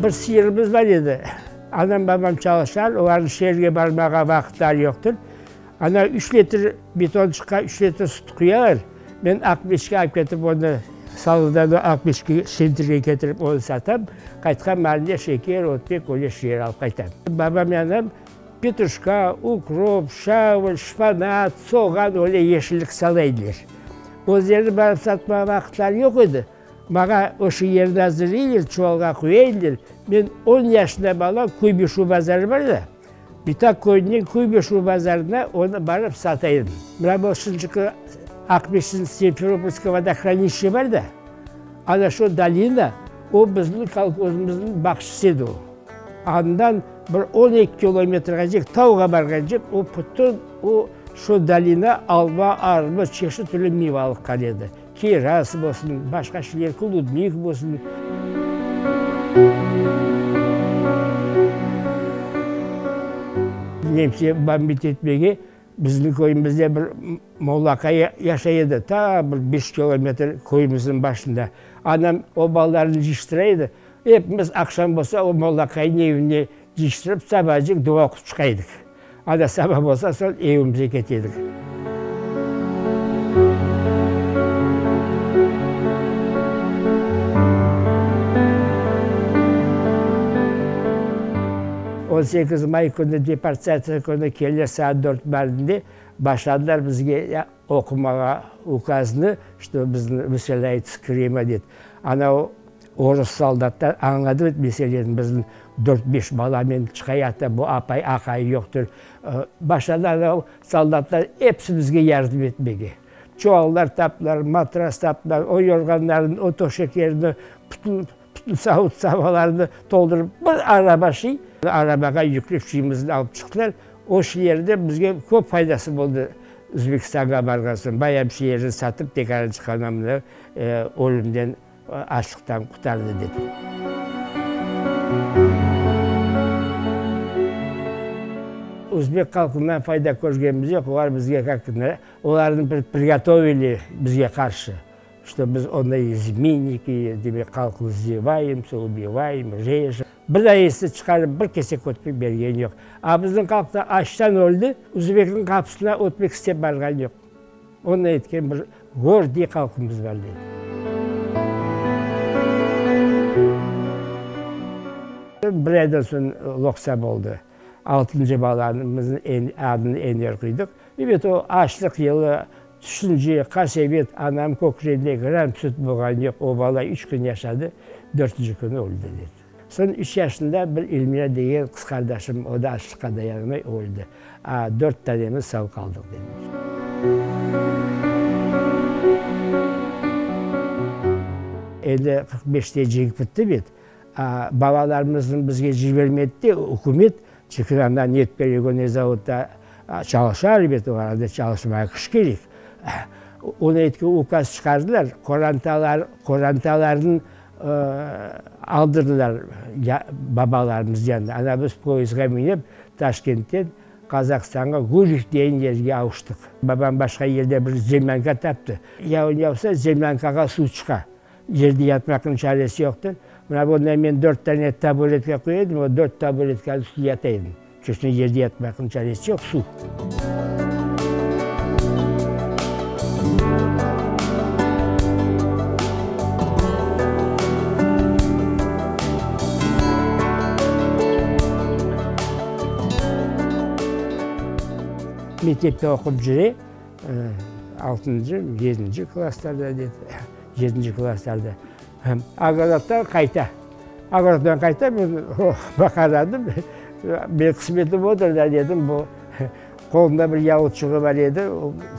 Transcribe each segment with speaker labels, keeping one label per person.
Speaker 1: Bir sıyırımız bar edi. Anam, babam çalışar, olarnıñ şeerge barmağa vaqıtları yoqtır. Ana üç litr betonçıqqa üç litr süt quyalar. Men Aqmescitke alıp ketip onı Salıdan Aqmescitke Sentrge ketirip onı satam. Qaytqan maalinde şeker, ötmek, öyle şeyler alıp qaytam. Babam anam petruşka, ukrop, şavl, şpanat, soğan öyle yeşillik sala ediler. Özleri barıp satmağa vaqıtları yoq edi. Maña o yerni azırlaylar, çuvalğa qoyaylar. Men on yaşında bala Kuybışev bazarı bar da, Bitak köyünden Kuybışev bazarına onı barıp sata edim. Mına bu şimdiki Aqmescitniñ Simferopolskoye vodohranilişçe bar da, ana şu dolina, o bizim kolhozımıznıñ bağçası edi o. Andan bir 12 kilometrğacek tauğa barğancek o bütün o şu dolina alma, armut, çeşit türlü mivalıqlar edi. Kiraz bolsun, başqa şeyler, klubnik bolsun. Nemse bombit etmege bizim köyümizde bir mollaqay yaşay edi, ta bir beş kilometr köyümizniñ başında. Anam o balalarnı cıyıştıra edi, epimiz aqşam bolsa o mollaqaynıñ evine cıyıştırıp sabacıq dua oqup çıqa edik. Ana saba bolsa soñ evimize kete edik. 18 may künü deportatsiya künü kele saat dört maalinde başladılar bizge oqumağa ukaznı, çto bizni vıselâyut iz Krıma dep. Ana o Orus soldatlar añladı bit meseleni, bizim dört-beş balamen çıqayata, bu apay, aqayı yoqtır. Başladılar o soldatlar episi bizge yardım etmege. Çuvallar taptılar, matras taptılar, o yorğanlarnı, o töşeklerni, bütün, bütün savut-sabalarnı toldurıp bir araba şey, arabağa yüklep şeyimizni alıp çıqtılar. O şeylerde bizge köp faydası boldı Özbekistanğa barğan soñ. Bayağı bir şeylerni satıp tekaran çıqqanamda ölümden Açlıqtan qurtardı, dedi. Özbek halqından fayda körgenimiz yoq, olar bizge kak olarnı bir prigotovili bizge qarşı, çto biz onday izmenniki, demek halqnı sdevaemsâ, ubivaem, rejem. Bir daesi çıqarıp bir kesek ötmek bergeni yoq. A bizim halq da açtan öldi, özbekniñ qapısına ötmek istep barğan yoq. Onı etken bir gordiy halqımız bar, dedi. Bir aydan soñ loqsa boldı. Altıncı balamıznıñ adını Enver qoydıq. Ebet, o açlıq yılı, tüşünce, qasevet, anam kökreginde gram süt bolğan yoq, o bala üç kün yaşadı, dörtünci künü öldi, dedi. Soñ üç yaşında bir Elmira degen qız qardaşım, o da açlıqqa dayanamay öldi. A, dört tanemiz sağ qaldıq, dedi. Endi 45-te cenk bitti bit. A, balalarımıznı bizge cibermedi de ükümet, çünki anda netperegonnıy zavodda çalışa elbet, olar anda çalışmağa küç kerek. Onı etki ukaz çıqardılar, qorantalar, qorantalarnıñ Aldırdılar babalarımız yanına. Ana biz poyezdğa minip, Taşkentten Qazahstanğa Guryev degen yerge avuştıq. Babam başqa yerde bir zemlânka taptı. Yağın yağsa, zemlânkağa suv çıqa. Yerde yatmaqnıñ çaresi yoqtır. Mına bundan men dört tane taburetka qoya edim, o dört taburetkanıñ üstünde yata edim. Çünki yerde yatmaqnıñ çaresi yoq, suv. Mektepte oqup cüre, altıncı, yedinci klasslarda dedi, yedinci klasslarda. Ogoroddan qayta. Ogoroddan qayta, men baqaradım, menim qısmetim odır da dedim, bu qolunda bir yavurçığı bar edi,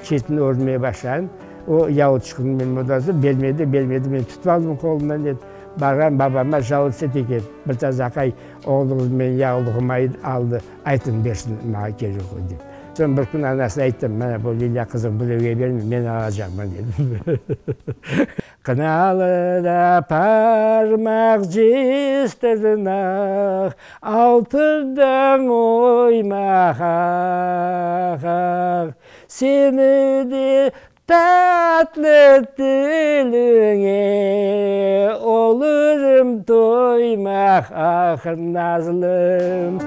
Speaker 1: çetini örmeye başladım. O yavurçıqnı men mında bermedi, bermedi, men tutıp aldım qolundan dedim. Barğan babama жаловаться ete eken, bir taz aqay oğluñız menim yavluğımı aldı, aytıñ bersin maña kerek o dep. Soñ bir kün anasına ayttım, mana bu Lilâ qızım birevge berme, men alacaqman dedim. Qınalı da parmaq ciz tırnaq, Altından oymaq aq-aq. Seni de tatlı tiliñe Olurım toyğanaq. qoymaq, ah, nazlım.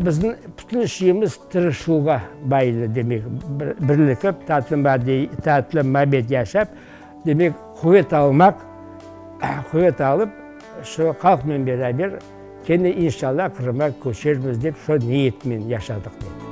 Speaker 1: Bizim bütün şeyimiz tırışuvğa baylı, demek, birlikip, tatlı mabet yaşap, demek, quvet almaq, quvet alıp, şu halqnen beraber kene inşallah Qırımğa köçermiz dep, şu niyetnen yaşadıq, dedi.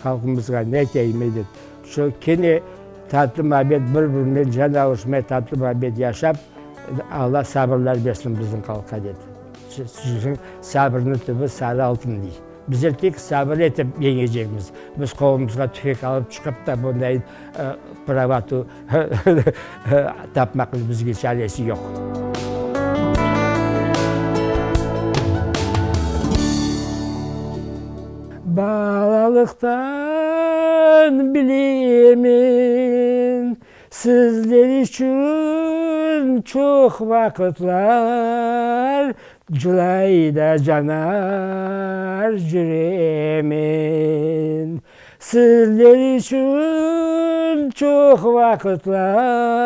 Speaker 1: Halqımızğa ne aytayım, medet, şu kene tatlı muabbet, bir-birinen can alışmay tatlı muabbet yaşap, Alla sabırlar bersin bizim halqqa, dedi. Siziñ sabırnıñ tübü sarı altın, dey. Bizler tek sabır etip yeñecekmiz. Biz qolumızğa tüfek alıp çıqıp da bunday pravatu tapmaqnıñ bizge çaresi yoq. Balalıqtan bilemen, Sizler içün çoq vaqıtlar cılay da canar cüremen. Sizler içün çoq vaqıtlar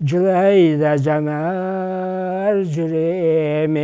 Speaker 1: cılay da canar cüremen.